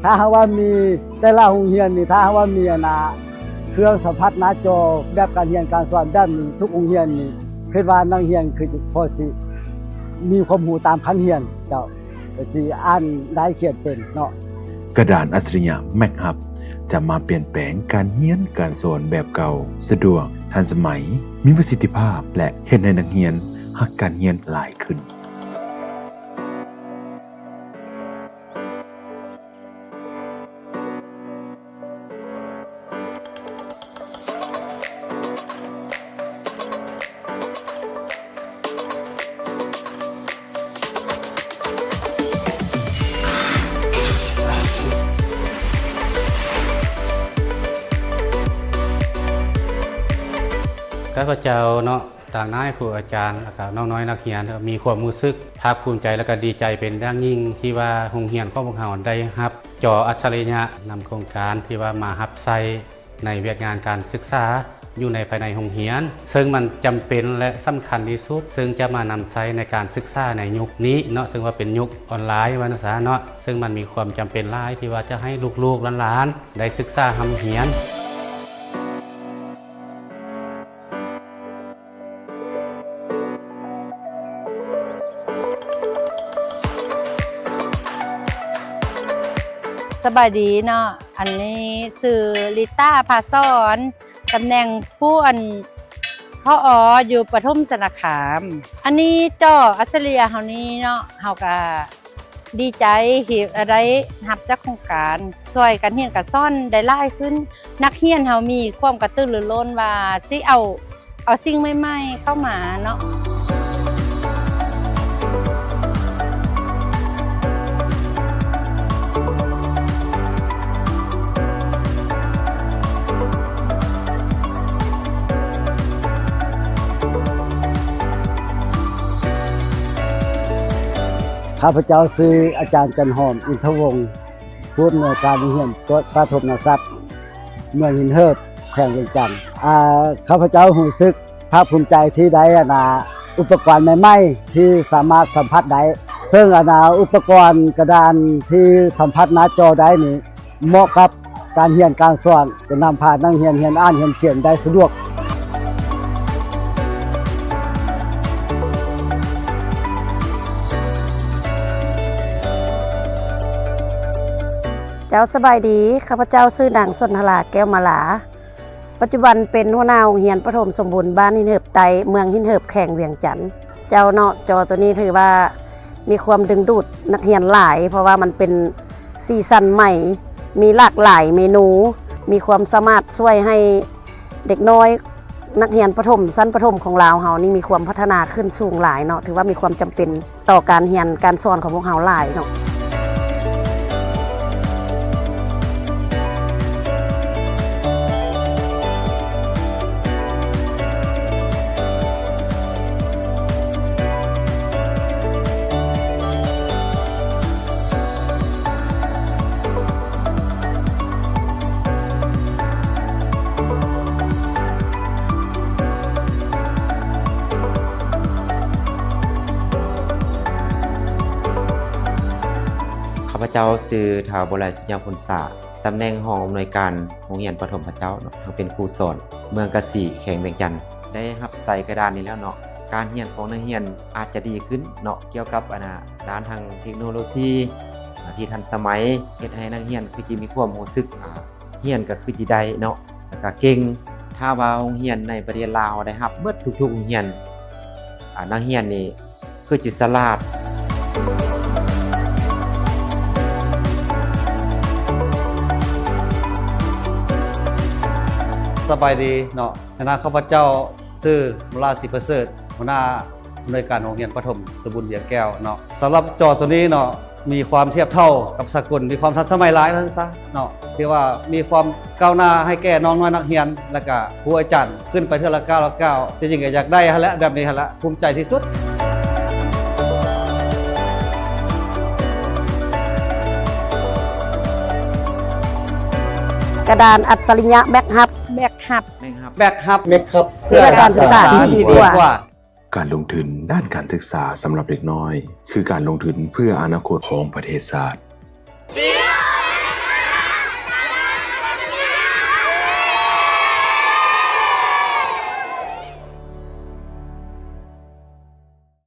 ຖ້າຫາກວ່າມີແຕ່ລະໂຮງຮຽນນີ້ ຖ້າຫາກວ່າມີອັນນ່າ ເຄື່ອງສຳຜັດໜ້າຈໍແບບການຮຽນການສອນແບບນີ້ ທຸກໂຮງຮຽນນີ້ ຄິດວ່ານັກຮຽນຄືພໍຊິມີຄວາມຮູ້ຕາມຂັ້ນຮຽນເຈົ້າ ກໍຊິອ່ານໄດ້ຂຽນເປັນເນາະ. ກະດານອັດສະລິຍະ Mac Hub ຈະມາປ່ຽນແປງການຮຽນການສອນແບບເກົ່າ, ສະດວກ, ທັນສະໄໝ, ມີປະສິດທິພາບ ແລະ ເຮັດໃຫ້ນັກຮຽນຮັກການຮຽນຫຼາຍຂຶ້ນ. ຂ້າພະເຈົ້າເນາະ ຕາງນາຍຄູອາຈານ ແລ້ວກະນ້ອງນ້ອຍນັກຮຽນ ມີຄວາມຮູ້ສຶກພາກພູມໃຈ ແລ້ວກະດີໃຈເປັນຢ່າງຍິ່ງ ທີ່ວ່າໂຮງຮຽນຂອງພວກເຮົາໄດ້ຮັບຈໍອັດສະລິຍະນຳໂຄງການທີ່ວ່າມາຮັບໃຊ້ໃນວຽກງານການສຶກສາຢູ່ໃນພາຍໃນໂຮງຮຽນ ເຊິ່ງມັນຈຳເປັນ ແລະ ສຳຄັນທີ່ສຸດ ເຊິ່ງຈະມານຳໃຊ້ໃນການສຶກສາໃນຍຸກນີ້ເນາະ ເຊິ່ງວ່າເປັນຍຸກອອນລາຍວ່າຊັ້ນຊະເນາະ ເຊິ່ງມັນມີຄວາມຈຳເປັນຫຼາຍທີ່ວ່າຈະໃຫ້ລູກໆຫຼານໆໄດ້ສຶກສາຮ່ຳຮຽນ. ສະບາຍດີເນາະ ອັນນີ້ຊື່ລິຕ້າ ພາສອນ ຕຳແໜ່ງຜູ້ອັນ ຜອ ຢູ່ປະຖົມສະນະຄາມ. ອັນນີ້ຈໍອັດສະລິຍະເຮົານີ້ເນາະ ເຮົາກະ ດີໃຈທີ່ໄດ້ຮັບຈາກໂຄງການ ຊ່ວຍການຮຽນການສອນໄດ້ຫຼາຍຂຶ້ນ. ນັກຮຽນເຮົາມີຄວາມກະຕືລືລົ້ນວ່າຊິເອົາ ເອົາສິ່ງໃໝ່ໆເຂົ້າມາເນາະ. ຂ້າພະເຈົ້າຊື່ອາຈານ ຈັນຫອມ ອິນທະວົງ ຜູ້ອຳນວຍການໂຮງຮຽນປະຖົມນະສັດ ເມືອງຫີນເຫີບ ແຂວງວຽງຈັນ. ອາ ຂ້າພະເຈົ້າຮູ້ສຶກພາກພູມໃຈທີ່ໄດ້ ອັນນາ ອຸປະກອນໃໝ່ໆ ທີ່ສາມາດສຳຜັດໄດ້ ເຊິ່ງ ອັນນາ ອຸປະກອນກະດານທີ່ສຳຜັດໜ້າຈໍໄດ້ນີ້ ເໝາະກັບການຮຽນການສອນ ຈະນຳພານັກຮຽນຮຽນອ່ານຮຽນຂຽນໄດ້ສະດວກ. ເຈົ້າ ສະບາຍດີ ຂ້າພະເຈົ້າຊື່ນາງ ສົນທະລາ ແກ້ວມາລາ ປັດຈຸບັນເປັນຫົວໜ້າໂຮງຮຽນປະຖົມສົມບູນບ້ານຫີນເຫີບໃຕ້ ເມືອງຫີນເຫີບ ແຂວງວຽງຈັນ. ເຈົ້າເນາະ ຈໍໂຕນີ້ຖືວ່າມີຄວາມດຶງດູດນັກຮຽນຫຼາຍ ເພາະວ່າມັນເປັນສີສັນໃໝ່ ມີຫຼາກຫຼາຍເມນູ ມີຄວາມສາມາດຊ່ວຍໃຫ້ເດັກນ້ອຍນັກຮຽນປະຖົມ ຊັ້ນປະຖົມຂອງລາວເຮົານີ້ມີຄວາມພັດທະນາຂຶ້ນສູງຫຼາຍເນາະ ຖືວ່າມີຄວາມຈຳເປັນ ຕໍ່ການຮຽນການສອນຂອງພວກເຮົາຫຼາຍເນາະ. ຂ້າພະເຈົ້າຊື່ ທ້າວ ບົວໄລ ສຸຍາພົນສາ ຕຳແໜ່ງຮອງອຳນວຍການໂຮງຮຽນປະຖົມພະເຈົ້າເນາະ ເປັນຄູສອນເມືອງກະສີ ແຂວງວຽງຈັນ. ໄດ້ຮັບໃສ່ກະດານນີ້ແລ້ວເນາະ ການຮຽນຂອງນັກຮຽນອາດຈະດີຂຶ້ນເນາະ ກ່ຽວກັບ ອັນນາ ດ້ານທາງເທັກໂນໂລຊີ ອາ ທີ່ທັນສະໄໝ ເຮັດໃຫ້ນັກຮຽນຄືຊິມີຄວາມຮູ້ສຶກ ອາ ຮຽນກໍຄືຊິໄດ້ເນາະ ແລ້ວກໍເກັ່ງ. ຖ້າວ່າໂຮງຮຽນໃນປະເທດລາວເຮົາໄດ້ຮັບໝົດທຸກໆໂຮງຮຽນ ອາ ນັກຮຽນນີ້ຄືຊິສະຫຼາດ. ສະບາຍດີເນາະ ໃນນາມຂ້າພະເຈົ້າຊື່ ຄຳລາ ສີປະເສີດ ຫົວໜ້າ ອຳນວຍການໂຮງຮຽນປະຖົມສົມບູນວຽງແກ້ວເນາະ. ສຳລັບຈໍໂຕນີ້ເນາະ ມີຄວາມທຽບເທົ່າກັບສາກົນ ມີຄວາມທັນສະໄໝຫຼາຍວ່າຊັ້ນຊະເນາະ ຖືວ່າມີຄວາມກ້າວໜ້າໃຫ້ແກ່ນ້ອງນ້ອຍນັກຮຽນ ແລ້ວກະຄູອາຈານຂຶ້ນໄປເທື່ອລະກ້າວລະກ້າວ. ທີ່ຈິງກໍຢາກໄດ້ຫັ້ນແຫຼະ ແບບນີ້ຫັ້ນລະ ພູມໃຈທີ່ສຸດ. ກະດານອັດສະລິຍະ Mac Hub Mac Hub Mac Hub Mac Hub ເພື່ອການສຶກສາທີ່ດີກວ່າ. ການລົງທຶນດ້ານການສຶກສາສຳລັບເດັກນ້ອຍ ຄືການລົງທຶນເພື່ອອະນາຄົດຂອງປະເທດຊາດ.